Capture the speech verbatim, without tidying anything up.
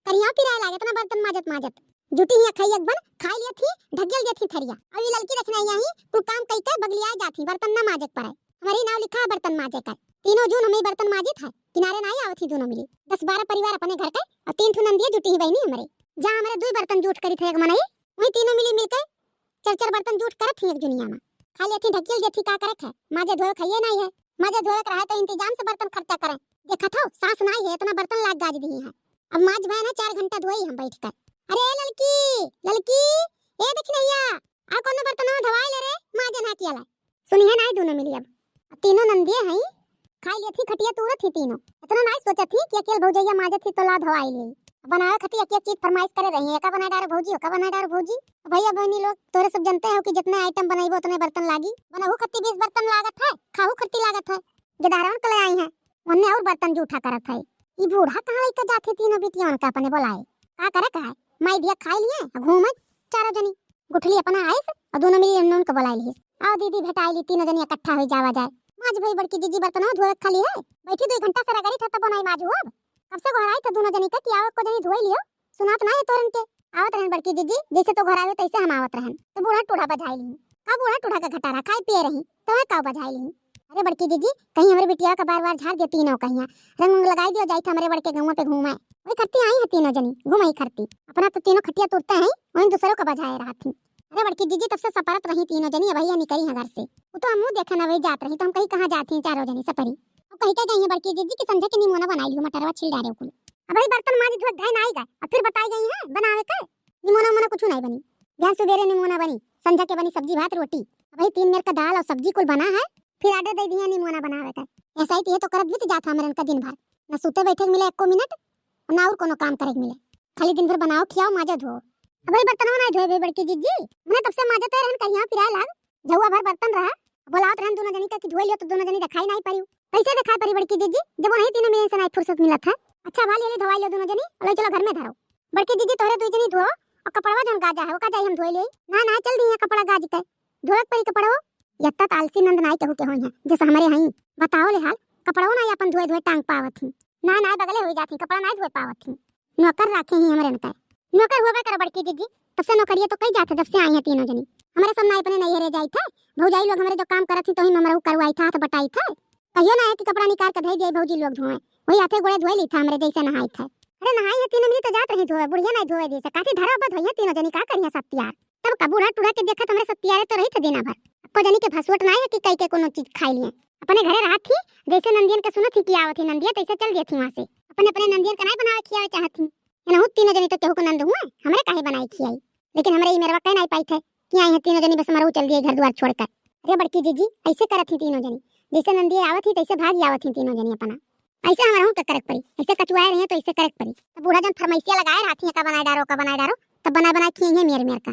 करिया पिराए लागे इतना बर्तन माजत माजत। जुटी ही अखई एक बन, खाई लिया थी, ढकेल दिया थी थरिया। अब ये ललकी देखना यही, कुल काम कई के बगलिया जात ही, बर्तन ना माजे के पड़े। हमरे नाव लिखा है बर्तन माजे का। तीनों जून हमें बर्तन माजित है, किनारे ना आवत ही दोनों मिली। दस बारह परिवार अपने घर के, और तीन ठो नंदिया जुटी ही बहनी हमरे। जहाँ हमरे दुई बर्तन जूठ करी थे एक मनई, वही तीनों मिली मिलके चार चार बर्तन जूठ करत ही एक जुनिया में। खाली अथी ढकेल देथी का करे थे, माजे धोए खाइए नहीं है। माजे धोए के रहे तो इंतजाम से बर्तन खर्चा करें। देखत हो, सास नाई है, इतना बर्तन लाग गाज दी है। अब माज भय ना चार घंटा धोई हम बैठ कर। अरे ललकी, ललकी, ए देखनैया, आ कोनो बर्तनवा धोवाई ले रे, माजे ना किया ला। सुनी है नाई दोनों मिली अब। तीनों नंदिये हई, खाई लेत ही खटिया तूरत ही तीनों। इतना नाई सोचत ही कि अकेल भौजैया माजत ही तो ला धोवाई ले। बनावे खातिर एक एक चीज फरमाइश करे रही, एका बनाए डारो भौजी, ओका बनाए डारो भौजी। भैया बहनी लोग, तोरे सब जनते हो कि जितने आइटम बनइबो उतने बर्तन लागी। बनहू खत्ती बीस बर्तन लागत है, खाहू खत्ती लागत है। गिदारवन कले आई हैं, उन्ने और बर्तन जूठा करत है। ई बूढ़ा कहाँ लइका जाथे तीनों बिटिया उनका अपने बोलाए? का करे का है? माई दिया खाई लिए, घूमे चारों जनी। गुठली अपना आइस और दोनों मिली उन्ने उनका बोलाई लिहिस। आओ दीदी भेटाई ली, तीनों जनी इकट्ठा हो जावा जाए। माज भई बड़की जीजी बर्तनवा धोवे खाली है। बैठी दो घंटा से रगड़ी था तब बनाई माजू अब। कब से गोहराई था दोनों जनी का कि आओ को जनी धोई लियो। सुनात ना है तोरन के। आवत रहन बड़की जीजी, जैसे तो घर आवे तैसे हम आवत रहन। तो बूढ़ा टूढ़ा बजाई ली। का बूढ़ा टूढ़ा का घटारा खाई पिए रही, तो मैं का बजाई ली। अरे बड़की जीजी, कहीं हमरे बिटिया का बार बार झाड़ दिया तीनों कहिया। रंग उंग लगाई दियो, जाई था हमरे बड़के गौवा पे घूमे। वही करती आई है तीनों जनी, घूम आई करती। अपना तो तीनों खटिया तोड़ते हैं, वहीं दूसरों का बजाए रहा थी। अरे बड़की जीजी तब से सपरत रही तीनों जनी, अब भैया निकली है घर से। वो तो हम मुँह देखा ना वही जात रही, तो हम कहीं कहाँ जाती हैं चारों जनी सपरी। अब कहीं कह गई है बड़की जीजी कि संझा के निमोना बनाई लियो, मटरवा छील डारे कुल। अब भाई बर्तन माज धोए धाई ना आई गए, अब फिर बताई गई है बनावे के। निमोना उमोना कुछ नहीं बनी। बिहान सुबेरे निमोना बनी, संझा के बनी सब्जी भात रोटी। अब भाई तीन मेर का दाल और सब्जी कुल बना है, फिर आर्डर दे दिया निमोना बनावे का। ऐसा ही तो करत बीत जात हमरन का दिन भर, न सूते बैठे के मिले एको मिनट, न और कोनो काम करे के मिले। खाली दिन भर बनाओ, खियाओ, माजा धो। अब भाई बर्तनवा नहीं धोए बे बड़की जीजी, मने तब से माजते रहन कहिया पिराए लाग। झउआ भर बर्तन रहा, बोलावत रहन दोनों जनी का कि धोए लियो तो दोनों जनी दिखाई नहीं पड़ी। कैसे दिखाई पड़ी बड़की जीजी, जब वही तीनों मिले से नहीं फुर्सत मिलत है। अच्छा भा ले धोवाई लो दोनों जनी, ले चलो घर में धरो। बड़की जीजी तोहरे दुई जनी धो, और कपड़वा जौन गाजा है ओका जाई हम धोए ले। ना ना चल दी है कपड़ा गाज के, धोए के पड़ी कपड़वा। यत्ता त आलसी नंद नाई केहू के होई है, जैसे हमरे हई। बताओ ले हाल, कपड़वा नाई अपन धोए धोए टांग पावत ही। ना ना बगले होई जात ही, कपड़ा नाई धोए पावत ही। नौकर राखे ही हमरे न का। नौकर होबे करो बड़की जीजी, तब से नौकरिया तो कई जात है जब से आई है तीनों जनी। हमरे सब नाई अपने नैहरे जाई थे, भौजाई लोग हमरे जो काम करत ही तो ही हमरे करवाई था, हाथ बटाई थे। कहियो ना है कि कपड़ा निकाल के धई दिए भौजी लोग धोए, वही हाथे गोड़े धोए ली था हमरे जैसे नहाई थे। अरे नहाई है तीनों मिली तो जात रही धोए, बुढ़िया नाई धोए दी से काठी धरा बा धोइया तीनों जनी का करिया सत्यार। तब का बूढ़ा टूढ़ा के देखत हमरे सत्यारे तो रही थे दिना भर। अक्को जनी के भसुअट नाई है कि कई के कोनो चीज खाई लिए। अपने घरे रहत थी, जैसे नंदियन के सुनत थी कि आवत ही नंदिया तैसे चल दिए थी वहाँ से। अपने अपने नंदियन के नाई बनावे खियावे चाहत थी। एनहू तीनों जनी तो केहू को नंद हुए, हमरे काहे बनाई खियाई। लेकिन हमरे ई मेरवा कह नाई पाई थे कि आई है तीनों जनी बस मरऊ चल दिए घर द्वार छोड़कर। अरे बड़की जीजी ऐसे करत ही तीनों जनी, जैसे नंदिया आवत ही तैसे भाग आवत ही तीनों जनी अपना। ऐसे हमरहू के करे के पड़ी, ऐसे कचुआए रही तो ऐसे करे के पड़ी। तब बूढ़ा जौन फरमाइशिया लगाए रहत ही का बनाए डारो, का बनाए डारो, तब बनाए बनाए खिए हैं मेर मेर का।